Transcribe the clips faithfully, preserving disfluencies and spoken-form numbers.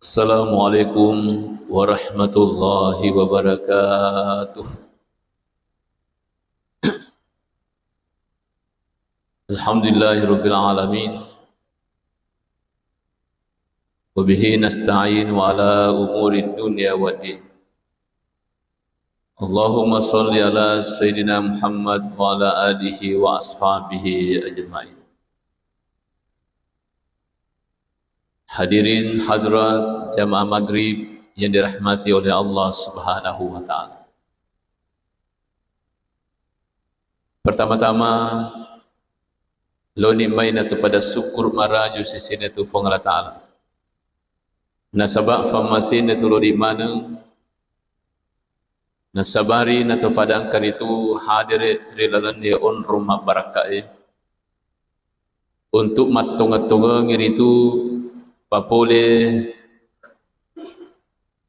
Assalamualaikum warahmatullahi wabarakatuh. Alhamdulillahirabbil alamin. Wa bihi nasta'in wa ala umuri dunya waddin. Allahumma shalli ala Sayyidina Muhammad wa ala alihi wa ashabihi ajma'in. Hadirin hadirat jamaah maghrib yang dirahmati oleh Allah Subhanahu wa Ta'ala. Pertama-tama, loni mai natu pada syukur maraju sisine tu Puang Allah Ta'ala. Nasaba fammasine tu loni maneng, nasabari natu pada engka ritu hadere ri lalenna onrong mabbarakkae. Untuk mattongeng-tongengi ritu papole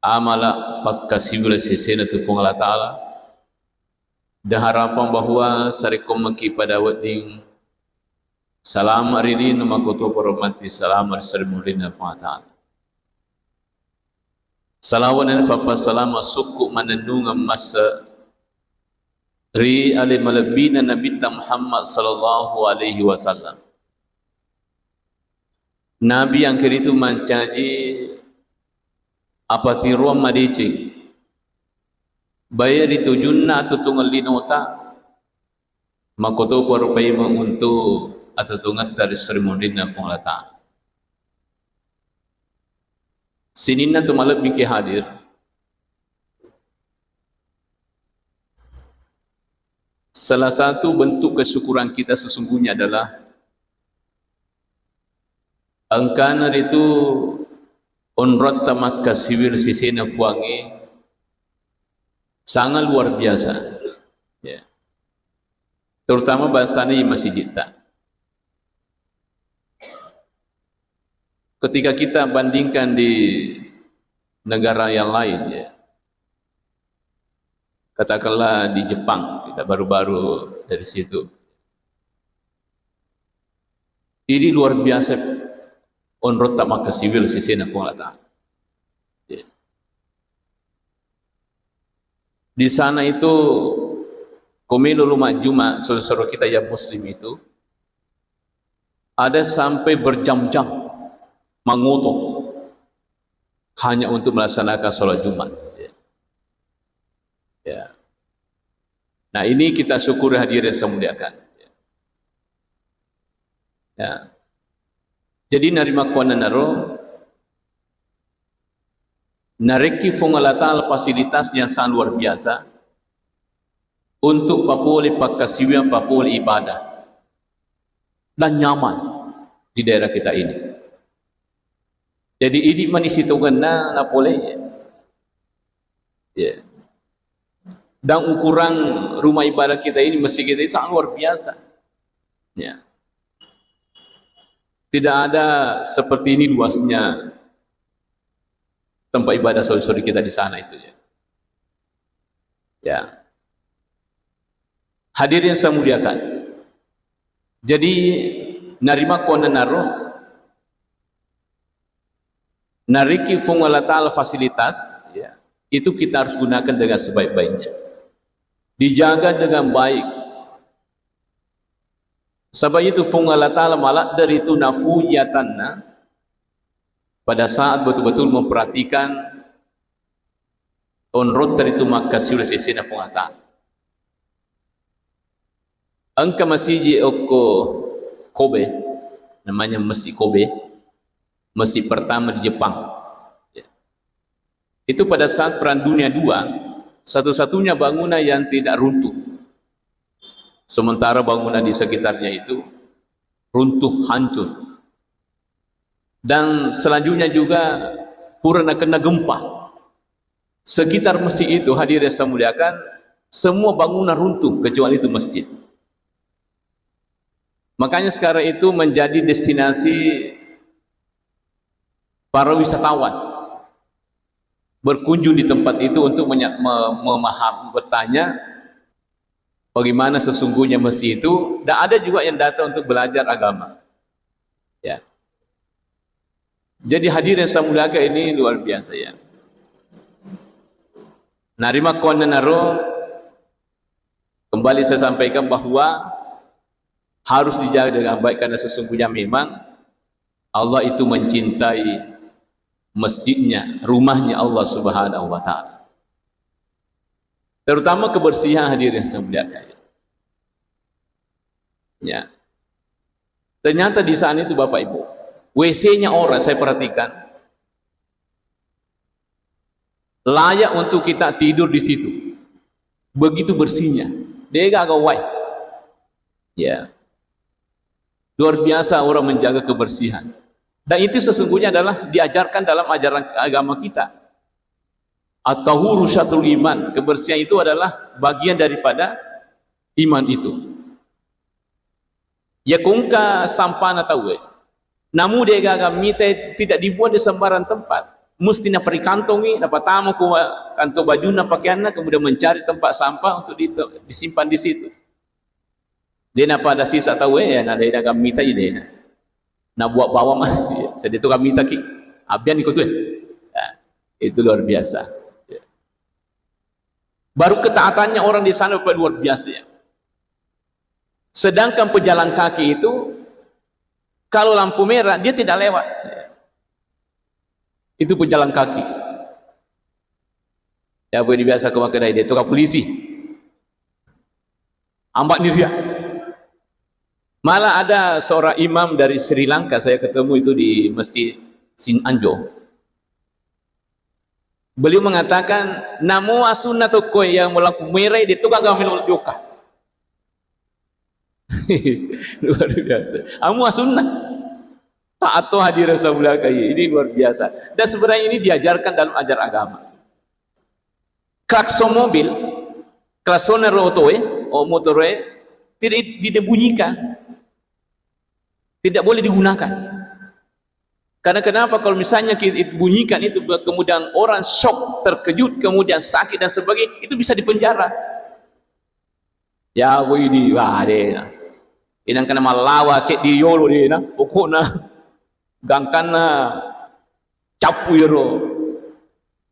amala pakkasiwila sesena tu Puang Allah Ta'ala. Dan harapan bahwa sarekko maki pada wedding salama ri lino, makoto poro matti salama ri sarimurinna Puang Allah Ta'ala. Salawa na pappasalama sukku manennungeng masse ri ale malebbina Nabitta Muhammad sallallahu alaihi wasallam. Nabi yang kiritu mancaji apatiroang madeceng, baik ri tujunna atau tungeng linota, makoto poro paimeng untuk atau tungetta ri sarimurinna Puang Allah Ta'ala. Sininna tu malebbi ke hadir, salah satu bentuk kesyukuran kita sesungguhnya adalah engkana ritu onrotta makkasiwil sisena Puangnge sangat luar biasa. Ya. Terutama bahasanya di masjid ta. Ketika kita bandingkan di negara yang lain, ya, katakanlah di Jepang, kita baru-baru dari situ. Ini luar biasa onrotta makkasiwil sisena Puang Allah Ta'ala. Ya. Di sana itu, komelo luma Juma, saudara kita yang muslim itu, ada sampai berjam-jam mangoto hanya untuk melaksanakan sholat Jumat. Ya. Ya. Nah, ini kita syukur hadirin yang saya muliakan. Ya. Jadi, narimakkuannanaro, narekki Puang Allah Ta'ala fasilitas yang sangat luar biasa untuk papole pakkasiwiang, papole ibadah, dan nyaman di daerah kita ini. Jadi, idi mani sitongenna napole. Ya. Dan ukuran rumah ibadah kita ini, masjid kita ini sangat luar biasa. Ya. Tidak ada seperti ini luasnya tempat ibadah saudara-saudari kita di sana itu, ya. Ya. Hadirin yang saya muliakan. Jadi, narimakkuannanaro, narekki Puang Allah Ta'ala fasilitas, ya, itu kita harus gunakan dengan sebaik-baiknya. Dijaga dengan baik. Sebab itu Puang Allah Ta'ala maladde ritu nafuji atanna pada saat betul-betul memperhatikan onrotta ritu makkasiwil sesena Puang Allah Ta'ala. Engka masiji okko Kobe, namanya Masjid Kobe, masjid pertama di Jepang. Ya. Itu pada saat Perang Dunia dua, satu-satunya bangunan yang tidak runtuh. Sementara bangunan di sekitarnya itu runtuh, hancur. Dan selanjutnya juga pura nakena gempa. Sekitar masjid itu, hadirin yang saya muliakan, semua bangunan runtuh kecuali itu masjid. Makanya sekarang itu menjadi destinasi para wisatawan berkunjung di tempat itu untuk menya-, me-, memaham-, bertanya bagaimana sesungguhnya masjid itu, dan ada juga yang datang untuk belajar agama. Ya. Jadi hadirin yang saya muliakan, ini luar biasa ya. Nah, rimakkuannanaro kembali saya sampaikan bahwa harus dijaga dengan baik karena sesungguhnya memang Allah itu mencintai masjidnya, rumahnya Allah Subhanahu wa Ta'ala. Terutama kebersihan, hadirin yang saya muliakan. Ya. Ternyata di sana itu, Bapak Ibu, W C-nya orang, saya perhatikan, layak untuk kita tidur di situ. Begitu bersihnya. De'gaga wai. Ya. Luar biasa orang menjaga kebersihan. Dan itu sesungguhnya adalah diajarkan dalam ajaran agama kita. At-tahuru syatrul iman. Kebersihan itu adalah bagian daripada iman itu. Ya, ko engka sampana tauwe, namu de'gaga mitai, tidak dibuang di sembarang tempat. Mesti naparikantongi, napatama ko kanto bajunna, pakaianna, kemudian mencari tempat sampah untuk di-, disimpan di situ. De' napada sisa tauwe, ya, na de'gaga mitai de'. Nabuang bawang, ya, sedia tu kami taki. Abian ikut tu, ya. Ya, itu luar biasa. Ya. Baru ketaatannya orang di sana luar biasa ya. Sedangkan pejalan kaki itu, kalau lampu merah, dia tidak lewat. Itu pejalan kaki. Ya, boleh biasa ke kedai dia, tukang polisi. Ambak ni ria. Malah ada seorang imam dari Sri Lanka, saya ketemu itu di Masjid Sing Anjo. Beliau mengatakan, namu asunna tokkoe yang lampu merah itu kan kami joka. Luar biasa. Amu asunna. Taat to hadirin sebelah kayu. Ini luar biasa. Dan sebenarnya ini diajarkan dalam ajar agama. Klakson mobil, klakson rotoe, oh, motore, tidak dibunyikan. Tidak boleh digunakan. Karena kenapa? Kalau misalnya kita bunyikan itu, kemudian orang shock, terkejut, kemudian sakit dan sebagainya, itu bisa dipenjara. Ya, widi, wah, dena. Inang kena malawa, cek di yolo dena. Pokokna, gangkanna, capu yero.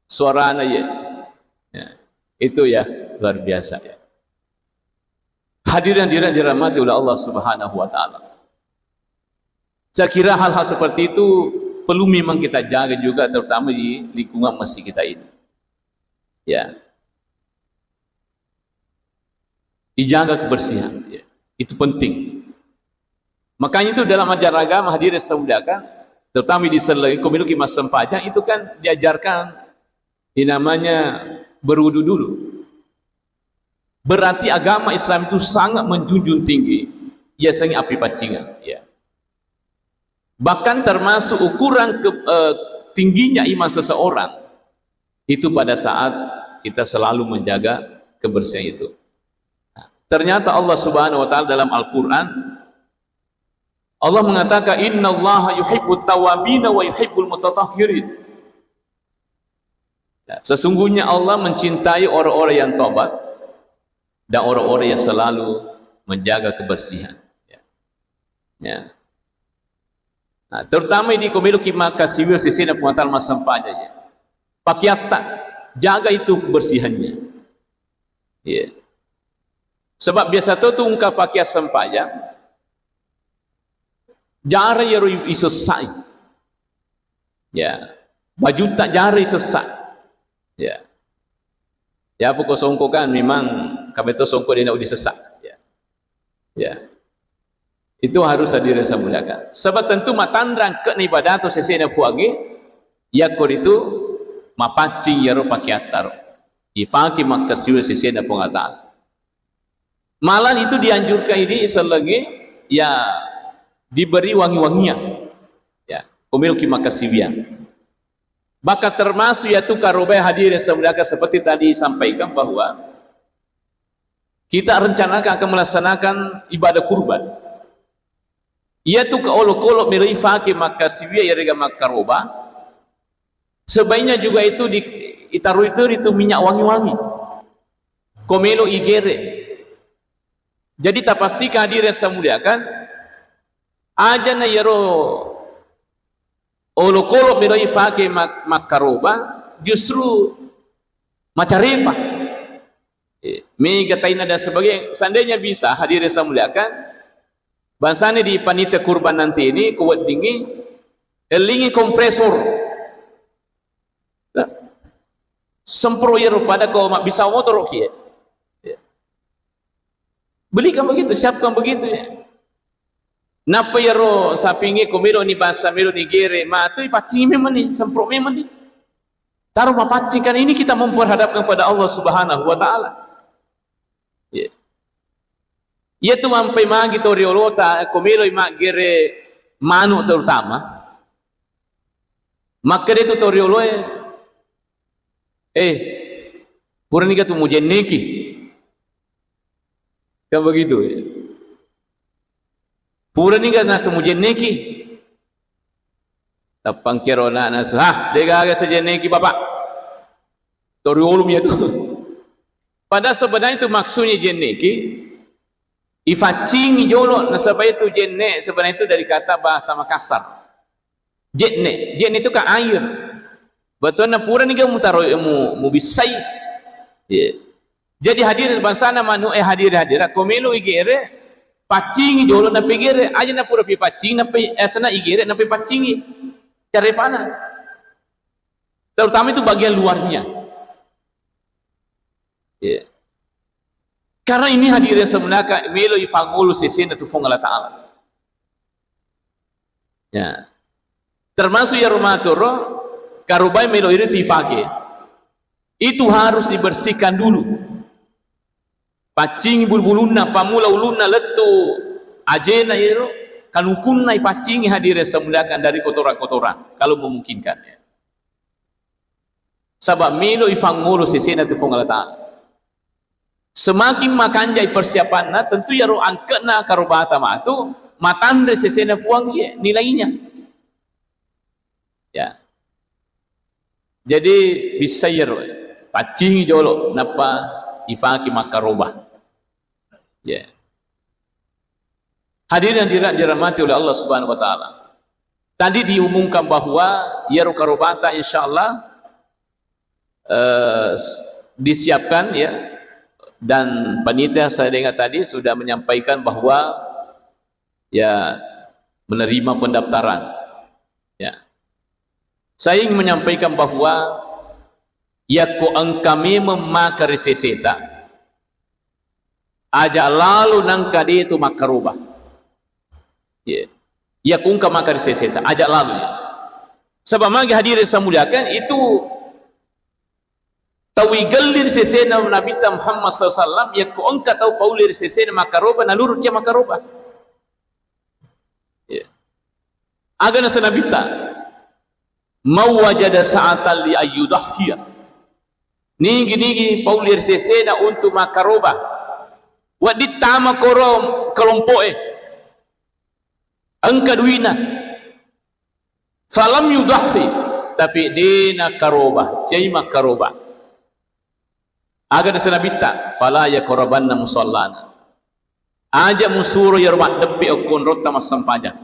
Suarana ya. Ya. Itu ya, luar biasa ya. Hadirin-hadirin dirahmati oleh Allah Subhanahu wa Ta'ala. Saya kira hal-hal seperti itu perlu memang kita jaga juga, terutama di lingkungan masjid kita ini. Ya. Dijaga kebersihan. Ya. Itu penting. Makanya itu dalam ajaran agama, hadirin saya muliakan, terutama di Selagi, komilu ki massempajang, itu kan diajarkan yang namanya berwudu dulu. Berarti agama Islam itu sangat menjunjung tinggi, ya, sangat api pacingan, ya. Bahkan termasuk ukuran ke-, eh, tingginya iman seseorang itu pada saat kita selalu menjaga kebersihan itu. Nah, ternyata Allah Subhanahu wa Ta'ala dalam Al-Quran, Allah mengatakan, "Innallaha yuhibbut tawwabina wa yuhibbul mutatahhirin." Ya, sesungguhnya Allah mencintai orang-orang yang tobat dan orang-orang yang selalu menjaga kebersihan. Ya. Ya. Nah, terutama ini komilu ki makkasiwiang sesena Puang Ta'ala massempajang ya. Pakiatta, jaga itu kebersihannya. Ya. Sebab biasa to tu engka pakeang sempajang, jara yero isessai. Ya. Bajutta jara isessa. Ya. Ya, pokok songko kan memang kami to songko dena udi sessa. Ya. Ya. Itu harus hadirin saya muliakan. Sebab tentu matanrang ke ibadah tu sesena Puangnge, yakko itu mapaccing yero pakeatta ro. Ifaki makkasiwiang sesena Puang Allah Ta'ala. Malah itu dianjurkan ini selagi ya diberi wangi-wangian. Ya, komilu ki makkasiwiang. Maka termasuk yaitu karobai hadirin saya muliakan seperti tadi sampaikan bahwa kita rencanakan akan melaksanakan ibadah kurban. Iyatu ka olokolo melo ifake makkasiwiang yarega makkaroba, sebaiknya juga itu di, itaroi-taroi itu minyak wangi-wangi. Ko melo igere. Jadi tapastikan hadirin saya muliakan, aja na yero Olokolo melo ifake mak-, makkaroba, justru macarepa. Eh, mega taina dan sebagainya. Seandainya bisa, hadirin saya muliakan, bangsani di panitia kurban nanti ini, ku weddingi, ellingi kompresor. Nah, sempro iyaro pada ko mabbissa motoro ki, ya. Ya. Belikan begitu, siapkan begitu, ya. Nappa iyaro sapingnge ko melo ni bassa, melo ni gere, matu ipaccingi memang ni, sempro memang ni. Taruh mapaccing, karena ini kita memperhadapkan pada Allah Subhanahu wa Ta'ala. Ya. Iya tu mampai magi to riolota, ko meloi maggere manu terutama. Makkeda tu to rioloe, "Eh, puraniga tu mujenneki?" Kan begitu, ya. "Puraniga nasu mujenneki?" Tappangkero ana'na, "Hah, degaga sejenneki, Bapak." To riolumi itu. Padahal sebenarnya itu maksudnya jenneki, ifaccingi jolo, nasaba itu jenne sebenarnya itu dari kata bahasa Makassar. Jenne, jenne itu kan air. Betulna puraniga mutaro mu, mubissai. Iya. Jadi hadir bangsana manu e hadir-hadir, ko melo igere, paccingi jolo napigere, aja na pura pipaccingi, napi, eh, sana igere, napi paccingi. Carepana. Terutama itu bagian luarnya. Iya. Karena ini hadirin sebenarnya melo ifangulu sesena tu Puang Allah Ta'ala. Ya. Termasuk ya rumah toro, karubai melo itu ifake. Itu harus dibersihkan dulu. Paccingi bulu-bulunna, pammula ulunna lettu ajena iyaro, kanukunna ipaccingi hadirin semuliakan dari kotoran-kotoran, kalau memungkinkan. Saba melo ifangolo sesena tu Puang Allah Ta'ala. Semakin makanjai persiapanna, tentu iyaro angke'na karobata matu, matanre sesena Puang iye nilainya. Ya. Jadi, bissai iyaro, paccingi jolo, nappa ifaki makkaroba. Ya. Hadirin yang dira-, dirahmati oleh Allah Subhanahu wa Ta'ala. Tadi diumumkan bahwa iyaro karobata, insya Allah, eh, s-, disiapkan, ya. Dan panitia saya dengar tadi sudah menyampaikan bahwa ya, menerima pendaftaran. Ya. Saya ingin menyampaikan bahwa yakko engka memeng maka ri seseta, aja lalo nangka de tu makkaroba. Ya. Yakko engka maka ri seseta, aja lalo, ya. Sebab magi hadirin saya muliakan, itu tau igelli ri sesena Nabitta Muhammad sallallahu alaihi wasallam, yakko engka tau paulle ri sesena makkaroba, nalurung cia makkaroba. Ya. Aga nasa Nabitta, "Mau wajada sa'atan li ayyudahhiya." Nigi-nigi paulle ri sesena untuk makkaroba. Wedding tama koro kelompo'e. Engka duina. Falam yudahhi, tapi de nakkaroba, cai makkaroba. Aga nasa Nabitta, "Fala yaqrabanna musallana." Aja musuro iyaro maddeppe okko onrotta massempajang.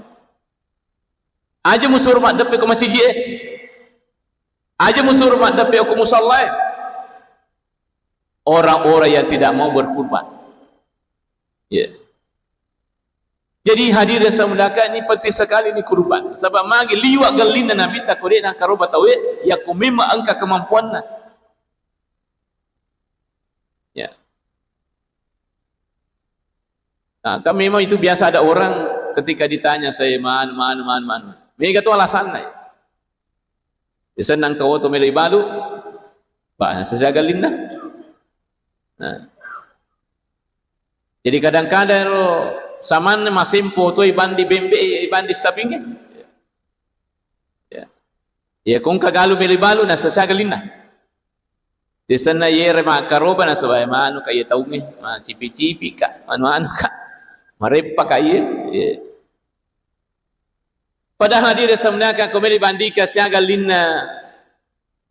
Aja musuro maddeppe ko masigi'e. Aja musuro maddeppe okko musallae. Orang-orang yang tidak mau berkurban. Ya. Jadi hadirin saya muliakan, ini penting sekali ini kurban. Sebab magi liwat gellinna Nabitta ko de nakkaroba tauwe, yakko memang engka kemampuanna. Ya. Nah, kan memang itu biasa ada orang ketika ditanya saya, "Man, man, man, man." Mega tu alasanna. Ya, senang kau tu melo ibalu, Pak, nasa siaga linna. Nah. Jadi kadang-kadang ro samanna masempo tu ibandi bembe, ibandi sapingnge. Ya. Ya, kong kagalu melo ibalu, nasa siaga linna. Sisenna yere makkaroba nasaba manu ka iye taungnge, macipi-cipi ka, manu-anu ka, mareppa ka iye. Iye. Padahal hadirin semuanya, ko melo ibandingkan siaga linna,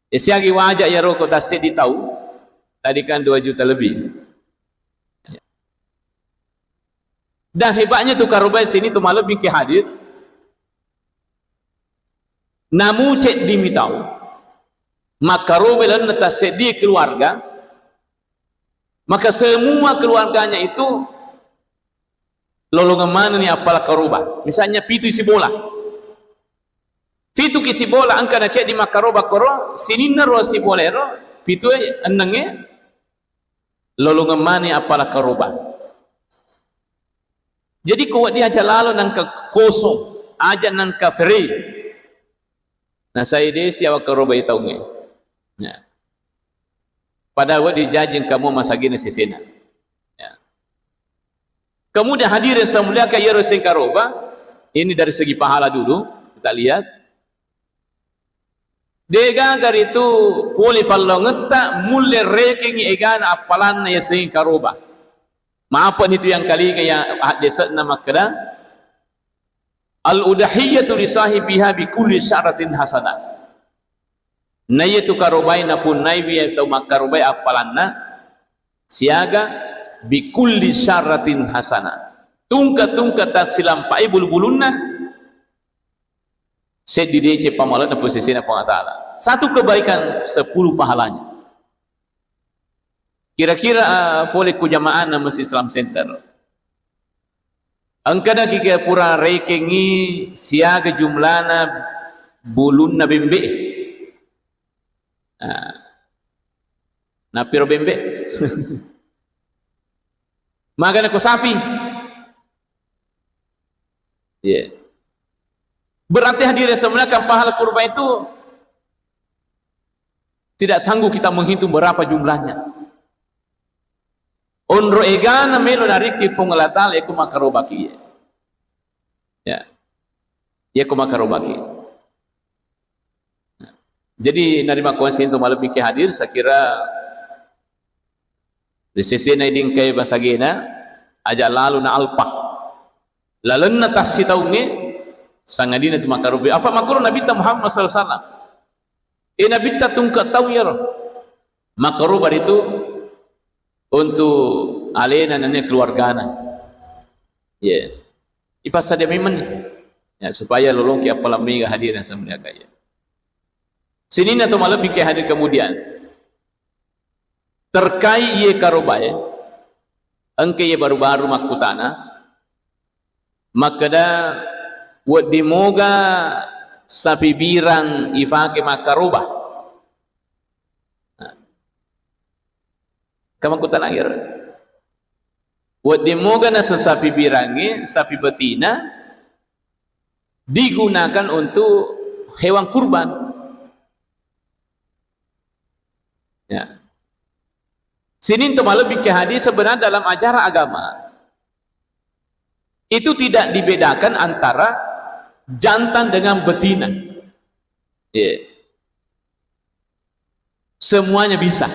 eh, siaga waja iyaro ko tasseddi tau, tadi kan dua juta lebih. Dan hebatnya tu karoba sini tu malebbi ke hadir, namu ceddimi tau, makkaroba lalenna tasseddi keluarga, maka semua keluarganya itu lolongeng manenni appala karoba. Misalnya pitu sibola. Pitu ki sibola engka naceddi makkaroba koro, sininna ro sibola ero, pitu e, enneng e, lolongeng mani appala karoba. Jadi ko wedding aja lalo nangka kosong, aja nangka free. Nasai de siawa karoba itaungnge. Ya. Pada wedding jajeng kamu masagina sesena. Ya. Kemudian hadirin saya muliakan, iyaro sengkaroba, ini dari segi pahala dulu, kita lihat. Degaga ritu pole pallongetta mulle rekengngi egana appalanna yaseng karoba. Maapa nitu yang kaliga ya haddese'na makkeda, "Al-udhiyatu li sahibiha bi kulli syaratin hasanah." Naiya tu karobai napunnaiwi tau makkarobai appalanna siaga bi kulli syaratin hasanah. Tungka-tungka tassilampai bulu-bulunna seddi deceng pamalena posisina Puang Allah Ta'ala. Satu kebaikan, sepuluh pahalanya. Kira-kira, ah, fole ku jamaahna Masjid Islam Center. Engkana ki pura rekengngi siaga jumlana bulunna bembe. Ah. Napiro bembe? Magana ko sapi. Iya. Berarti hadirin semuanya, kan pahala kurban itu tidak sanggup kita menghitung berapa jumlahnya. Onro egana melo narikki Fuang Allah Ta'ala, eko makarobaki. Ya. Eko makarobaki. Jadi, narimakkuang sintu malebbi ke hadir, saya kira ri sesena idingkai basagena, aja lalu na alpa. Lalenna tassitaungnge, sangadina tu makaroba. Afa makuru Nabitta Muhammad sallallahu alaihi wasallam. E Nabitta tungke tau iyaro. Makaroba ritu untuk alena nennia keluargana. Iya. Ipassadia memang ni. Ya, supaya lolongki appalang mega hadirin semuanya kaya. Sininna to malebbi ke hadir kemudian. Terkait iye karobae, engka iye baru-baru makkutana, makkeda, wedding moga sapi birang ifake makkaroba. Nah, engka makkutana iyaro. Wedding moga naseng sapi birangnge, sapi betina digunakan untuk hewan kurban. Ya. Sininna to malebbi ke hadis, sebenarnya dalam ajaran agama itu tidak dibedakan antara jantan dengan betina. Iya. Semuanya bisa.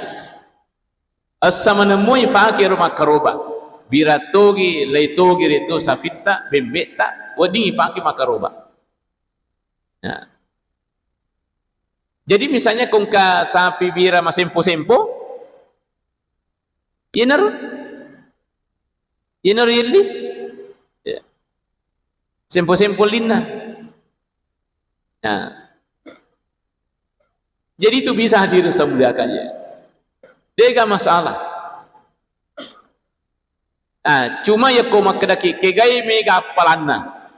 Essa manemmu ifake ro makkaroba. Bira togi, lai togi ritu sapitta, bembe'ta, wedding ifake makkaroba. Ya. Jadi misalnya ko engka sapi bira masempo-sempo, iyanaro, iyanaro yelli, ya. Sempo-sempo linna. Nah. Jadi itu bisa hadirin saya muliakan ya. De'ga masalah. Ah, cuma ya ko makkedaki kegai mega appalanna.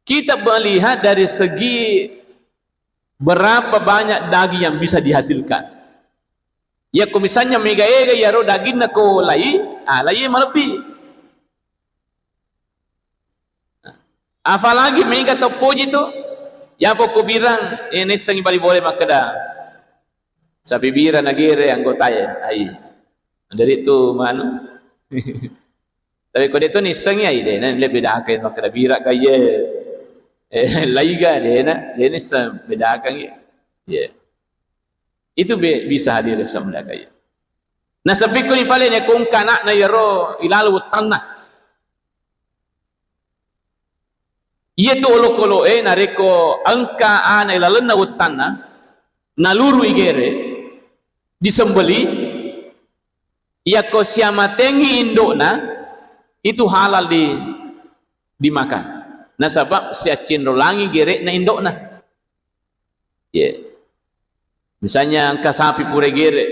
Kita melihat dari segi berapa banyak daging yang bisa dihasilkan. Ya ko misalnya mega ega iyaro daginna ko lai, ah, lai malebbi. Apalagi mega to poji tu, ya pokok birang, eh, nissengi bali boleh makkeda. Sapi bira nagere anggotae, ai. Dari tu manu. Tapi ko de tu nissengi ai de, na le bedakeng makkeda bira ga iye. Eh, lai ga de na, de nisseng bedakeng iye. Iya. Itu be-, bisa hadir sama ga iye. Nasafikku ni pale ne ko engka anakna iyaro ilalo wettanna. Iyatu olokolo'e narekko engka ana ilalenna wettanna, naluru igere, disembeli, iyako siamatengngi indo'na, itu halal di-, dimakan. Nasaba siaccinrolangi gere'na indo'na. Ye. Misalnya engka sapi pura gere,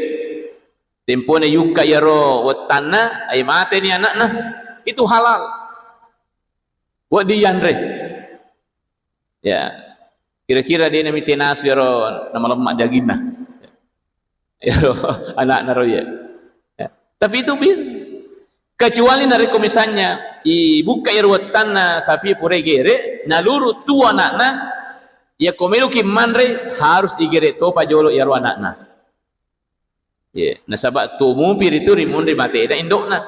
tempona yukka iyaro wettanna, ai mateni anakna, itu halal. Wedding yanre. Ya. Kira-kira de' namite nasu iyaro namalemma daginna. Iyaro anakna ro iya. Ya. Tapi itu bisa. Kecuali narekko misalnya ibukka iyaro wettanna sapi pura gere, naluru tuo anakna, yakko meloki manre harus igere topa jolo iyaro anakna. Ye, nasaba tuo mupi ritu rimunri matena indo'na.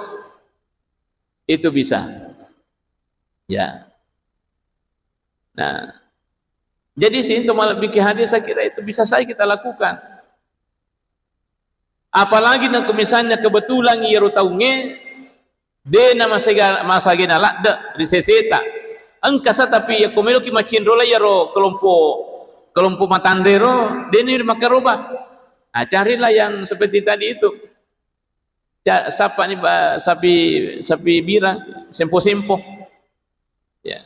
Itu bisa. Ya. Nah, jadi sinto malebbiki hadir, saya kira itu bisa saja kita lakukan. Apalagi nako misalnya kebetulan iyaro taungnge de' na masega-, masagena ladde ri seseta. Engka sa, tapi yakko meloki maccinrolai iyaro kelompok, kelompok matanre ro, de' ni makaroba. Nah, carilah yang seperti tadi itu. Ca-, sapa ni ba-, sapi, sapi bira, sempo-sempo. Ya.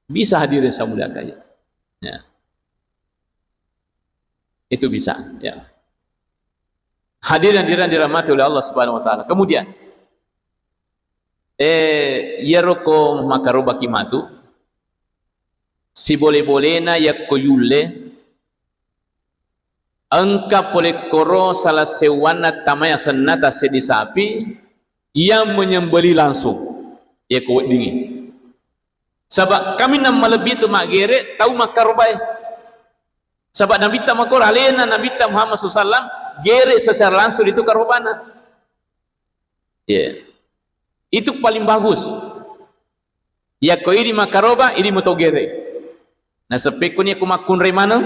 Bisa hadirin saya muliakan, ya. Ya. Itu bisa, ya. Hadirin, hadirin dirahmati oleh Allah Subhanahu wa Ta'ala. Kemudian, eh, iyaro ko makarobaki matu, sibole-bolena yakko yulle, engka pole koro sala seuwanna tamai asenna tasseddi sapi yang menyembelih langsung. Yakko weddingi. Saba kaminang malebbi tu maggere tau makkarobae. Saba Nabitta makoro alena Nabitta Muhammad sallallahu alaihi wasallam gere secara langsung itu karobana. Iya. Itu paling bagus. Yakko idi makkaroba, idi muto gere. Naseppekku ni yakko makkunrai maneng.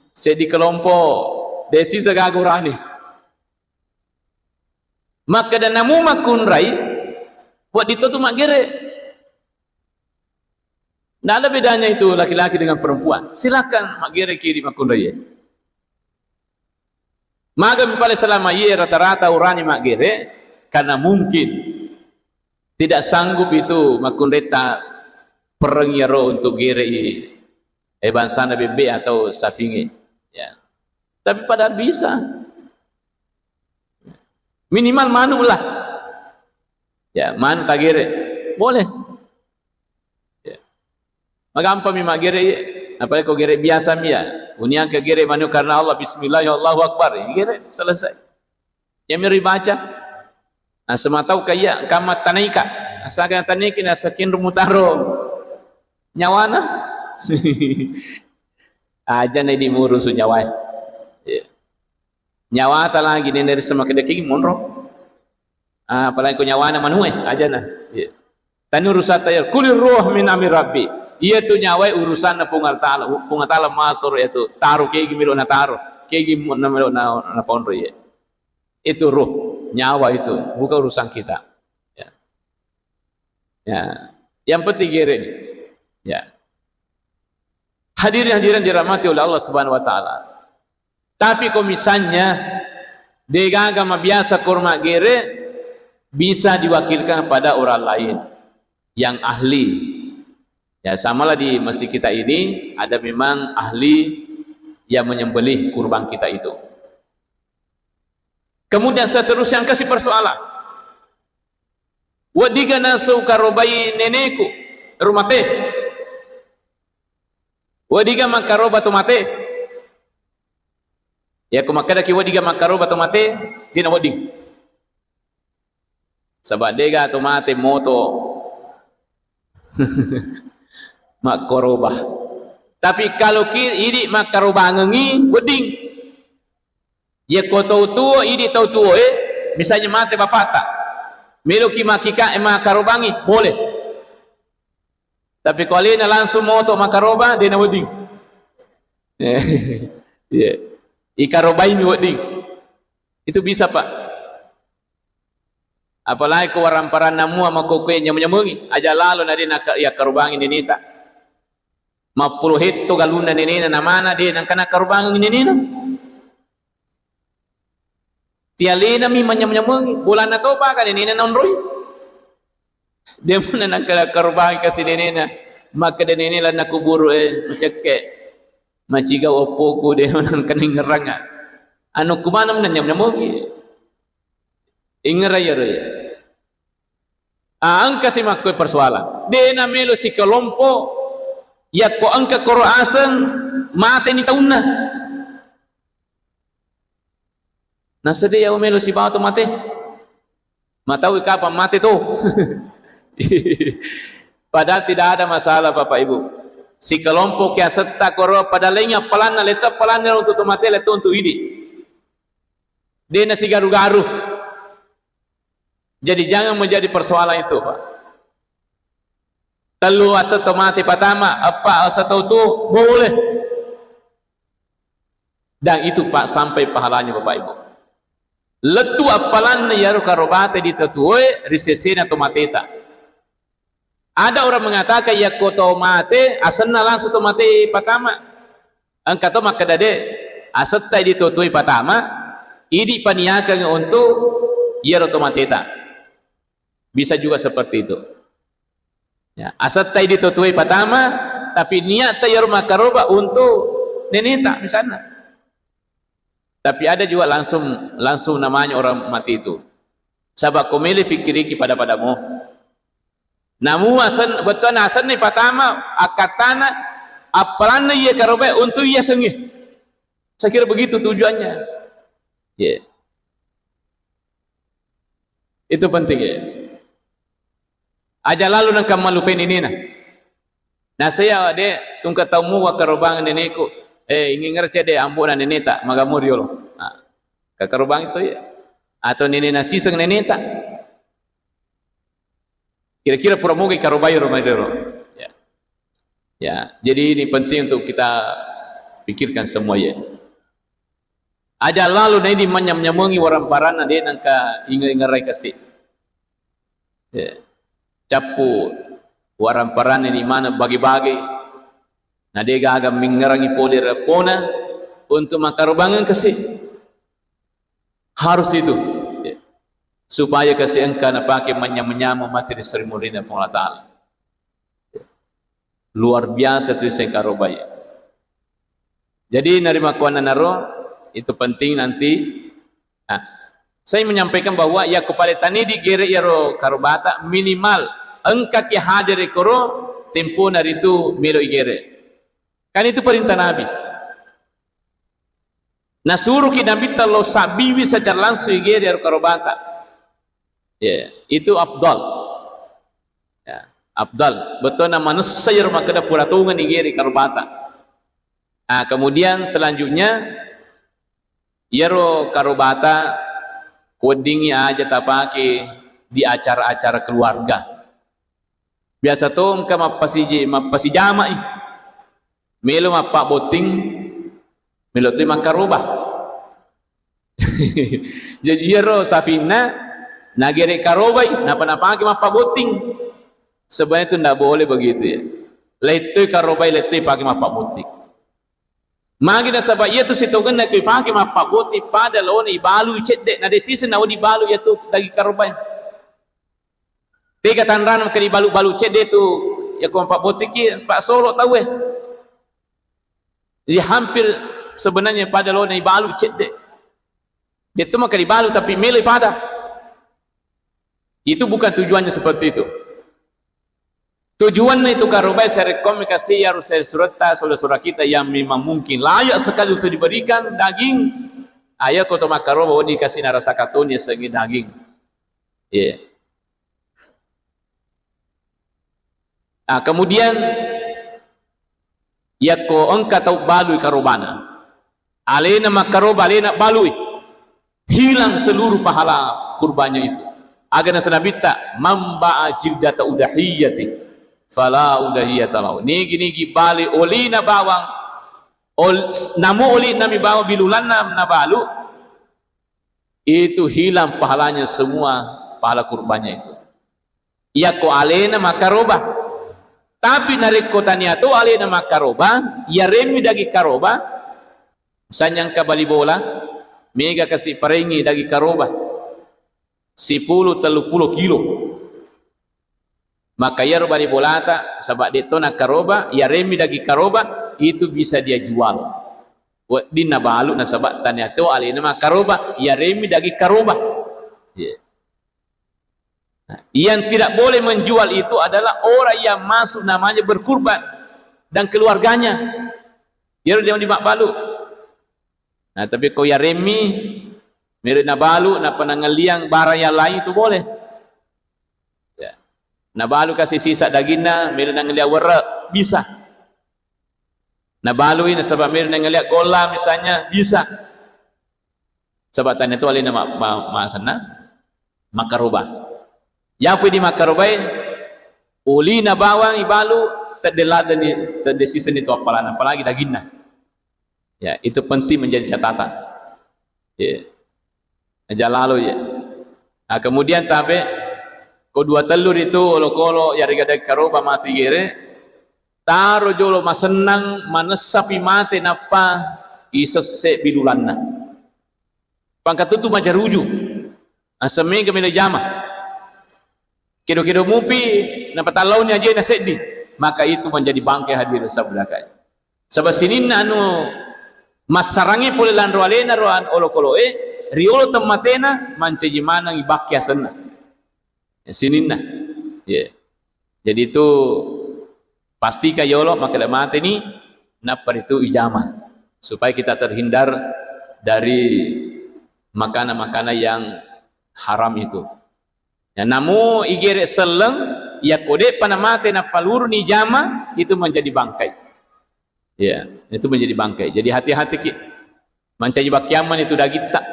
Seddi kelompok, desi segaga urane. Makkeda namu makkunrai, wedding to tu maggere. Nggak ada bedanya itu laki-laki dengan perempuan. Silakan maggere kiri makkunrai. Magami pale selama iye rata-rata urani maggere, karena mungkin tidak sanggup itu makkunreta pereng iyaro untuk gerei, eh, bangsana bebbe atau safinge. Ya. Tapi padahal bisa. Minimal manuk lah. Ya, manuk tagere. Boleh. Ya. Magampang mi maggere, iya. Apalagi ko gere biasa mi ya. Uniang ke gere manuk karena Allah, bismillah, ya Allahu Akbar. Ya, gere, selesai. Ya mi ribaca. Nah, sematau kaya kama tanaika. Asal kena tanaiki, nah, saking rumutaro. Nyawana. Aja nih dimurusu nyawa. Ya. Nyawata lagi nene risa makkeda kigi monro. Ah, apalagi ko nyawana manue, ajana. Iya. Tani urusatta ya, kulir ruh min amri rabbi. Iya tu nyawae urusanna Puang Allah Taala. Puang Allah Taala matur ya tu, taru kegi melo na taru, kegi mu-, na melo na, na ponro iya. Itu ruh, nyawa itu, bukan urusan kita. Ya. Ya. Yang penting gere. Ya. Hadirin hadirin dirahmati oleh Allah Subhanahu wa Taala. Tapi ko misalnya degaga mabiasa korma gere, bisa diwakilkan pada orang lain yang ahli. Ya, samalah di masjid kita ini ada memang ahli yang menyembelih kurban kita itu. Kemudian seterusnya kasih persoalan. Weddinga nasu karobai neneku rumate. Weddinga makaroba to mate. Ya, ko makkedaki weddinga makkaroba to mate, dena wedding. Saba dega to mate moto makkoroba. Tapi kalau ki idi makkarobangengi wedding. Yekko tau tuo, idi tau tuo e, misalnya mate bapakta, meloki makika e makkarobangi, boleh. Tapi ko alena langsung moto makkaroba, dena wedding. Iya. Ikarobaimi wedding. Itu bisa, Pak. Apalagi ko waramparanna mua makkokkoe nyameng-nyamengi, aja lalo na de naka-, yakkarobangi neneta. Mappulo hetto galunna nenena namana de nangka nakkarobangi nenena. Tialenami manyameng-nyamengi, bolanna topa ka nenena naonroi. De' muna nangka karobangi kasi nenena, makkeda nene lanna kuburu e, macekke. Macigau oppoku de' muna nangka ningerranga. Anu kumana muna nyam-nyamongi. Ingerra iyaro ya. Ah, engka si makkoe persoalan. De' namelo sikelompo, yakko engka koro aseng, mateni taunna. Nasedde ya melo sibawa to mate. Mataui kapan mate to. Padahal tidak ada masalah, Bapak Ibu. Sikelompo ki asetta koro, pada laingngi appalanna, lettu appalanna untuk to mate, lettu untuk idi. De' nasigaru-garu. Jadi jangan menjadi persoalan itu, Pak. Tellu aseng to mate patama, eppa aseng to tu, boleh. Dan itu, Pak, sampai pahalanya, Bapak Ibu. Lettu appalanna iyaro karobata di to tuoe ri sesena to mateta. Ada orang mengatakan, yakko to mate, asenna langsung to mate patama. Engka to makkeda de', asetta idi to tuoe patama, idi paniakeng untuk iyaro to mateta. Bisa juga seperti itu. Ya, asetta idi to tuoe patama, tapi niatta iyaro makkaroba untuk neneta misalnya. Tapi ada juga langsung, langsung namanya orang mati itu. Saba' ko mele fikkiriki pada-padamu. Namu asen-, bettuanna asenna ipatama, akkattana, appalanna iya karobae untuk iya sengnge. Saya kira begitu tujuannya. Ya. Itu penting ya. Aja lalu nengka mallupai nenena. Nasea de' tungka tau muwa karobang neneku. Eh, ingengera cedde ambo'na neneta, magamu riolo. Nah, kakarobang itu ya. Atau nenena siseng neneta. Kira-kira pura moga ikarobai ro mai ro. Ya. Ya, jadi ini penting untuk kita pikirkan semua ya. Aja lalu na ini manyam-nyamongi waramparanna de' nangka inge-, ingerai kasi. Ya. Cappu waramparanna ini mana bagi-bagi. Na de' gaga mingerangi pole repona untuk makarobangeng kasi. Harus itu. Ya. Supaya kasi engka napake manyam-nyamu mati ri seri murinna Puang Allah Ta'ala. Luar biasa tu sengkarobai. Jadi narimakkuannanaro itu penting nanti. Nah, saya menyampaikan bahwa yakko pale tani digere iyaro karobata minimal engkaki hadir koro tempona ritu melo igere. Kan itu perintah Nabi. Nasuruki Nabitta lo sabbiwi secara langsung igere iyaro karobata. Ya, itu afdal. Ya, afdal. Bettuanna manessa iyaro makkeda pura tongeng igere karobata. Nah, kemudian selanjutnya iyaro karobata weddingngi aja tapake di acara-acara keluarga. Biasa to engka mappasiji-, mappasijama'i. Melo mappabotting, melo toi makkaroba. Jadi iyaro safinna nagere karobai, napa napake mappabotting. Sebenarnya itu ndak boleh begitu ya. Lettoi karobai, lettoi pake mappabotting. Magi nasaba iyatu sitongenna ko ipake mappabotting pada laona ibalu cedde, na de siseng nawedding ibalu iyatu daging karobai. Tega tanrana maka dibalu-balu cedde tu, ya ko mappabottingki, Pak, solo tauwe. Jadi hampir sebenarnya pada laona ibalu cedde. De'tu maka dibalu tapi melo pada. Itu bukan tujuannya seperti itu. Tujuannya itu karobai sarekkomi kasi harus saya suretta, saudara-saudara kita yang memang mungkin layak sekali untuk diberikan daging. Ayo ko to makkaroba wedding kasi narasa katoni yasengnge daging. Iya. Nah, kemudian yakko engka tau balui karobana, alena makkaroba, alena balui, hilang seluruh pahala kurbannya itu. Aga naseng Nabitta, "Man ba'a jildata udahiyati, fala udahiyata lahu." Nigi-nigi bale olina bawang, ol-, namu olina mi bawang bilulanna nabalu, itu hilang pahalanya semua pahala kurbannya itu. Yakko alena makkaroba. Tapi narekko tania to alena makkaroba, yaremmi daging karoba, misalnya engka bali bola, mega kasi parengi daging karoba, sipulu, telluppulo kilo. Maka iyaro bali bolata, saba' de' to nakkaroba, iyaremmi daging karoba, itu bisa dia jual. Wedding nabalu nasaba' tania to alena makkaroba, iyaremmi daging karoba. Iya. Nah, yang tidak boleh menjual itu adalah orang yang masuk namanya berkurban dan keluarganya. Iyaro dia mabbalu. Nah, tapi ko iyaremmi, melo nabalu, nappa nangelliang barang yang lain itu boleh. Ya. Nabalu kasi sisa daginna, melo nangelliang werre', bisa. Nabalui nasaba' melo nangelliang golla misalnya, bisa. Saba' tania to alena ma-, ma-, masenna makkaroba. Yapi di makkarobai, ulina bawang ibalu, tedde ladeni, tedde siseni to appalana, apalagi daginna. Ya, itu penting menjadi catatan. Ya. Aja lalo ya. Nah, kemudian tabe, ko dua tellu ritu olokolo yarega daging karoba matu igere, taro jolo masennang, manessapi mate nappa isesse bilulanna. Pangkatutu majaruju. Asemmega melo jama. Kedo-kedo mupi, napatallauni ajena seddi, maka itu menjadi bangkai hadirin sabda. Saba' sininna anu massarangnge pole lanro alena ro an-, olokolo'e, riolo temmatena mancaji maneng ibakki asenna. Ya, sininna. Ya. Jadi itu pastikan yolo makkeda mateni, nappa ritu ijama. Supaya kita terhindar dari makanan-makanan yang haram itu. Ya, namu igere selleng, yakko de'pa namate napaluruni jama, itu menjadi bangkai. Ya, itu menjadi bangkai. Jadi hati-hati ki. Mancaji bakkiamman itu dagitta.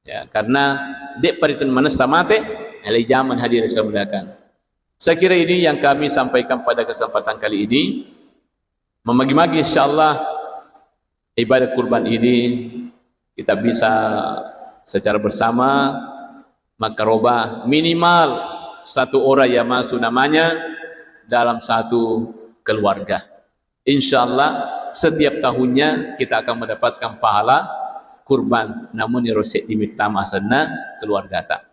Ya, karena de'pa ritu manessa mate, alai jaman hadir semudakan. Saya kira ini yang kami sampaikan pada kesempatan kali ini. Memagi-magi insyaallah ibadah kurban ini kita bisa secara bersama makkaroba minimal satu orang yang masuk namanya dalam satu keluarga. Insyaallah setiap tahunnya kita akan mendapatkan pahala kurban, namun iro seddi mittama asenna keluargata.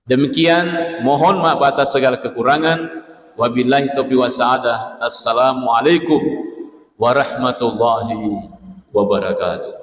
Demikian, mohon maaf atas segala kekurangan. Wabillahi taufiq wasa'adah. Assalamualaikum warahmatullahi wabarakatuh.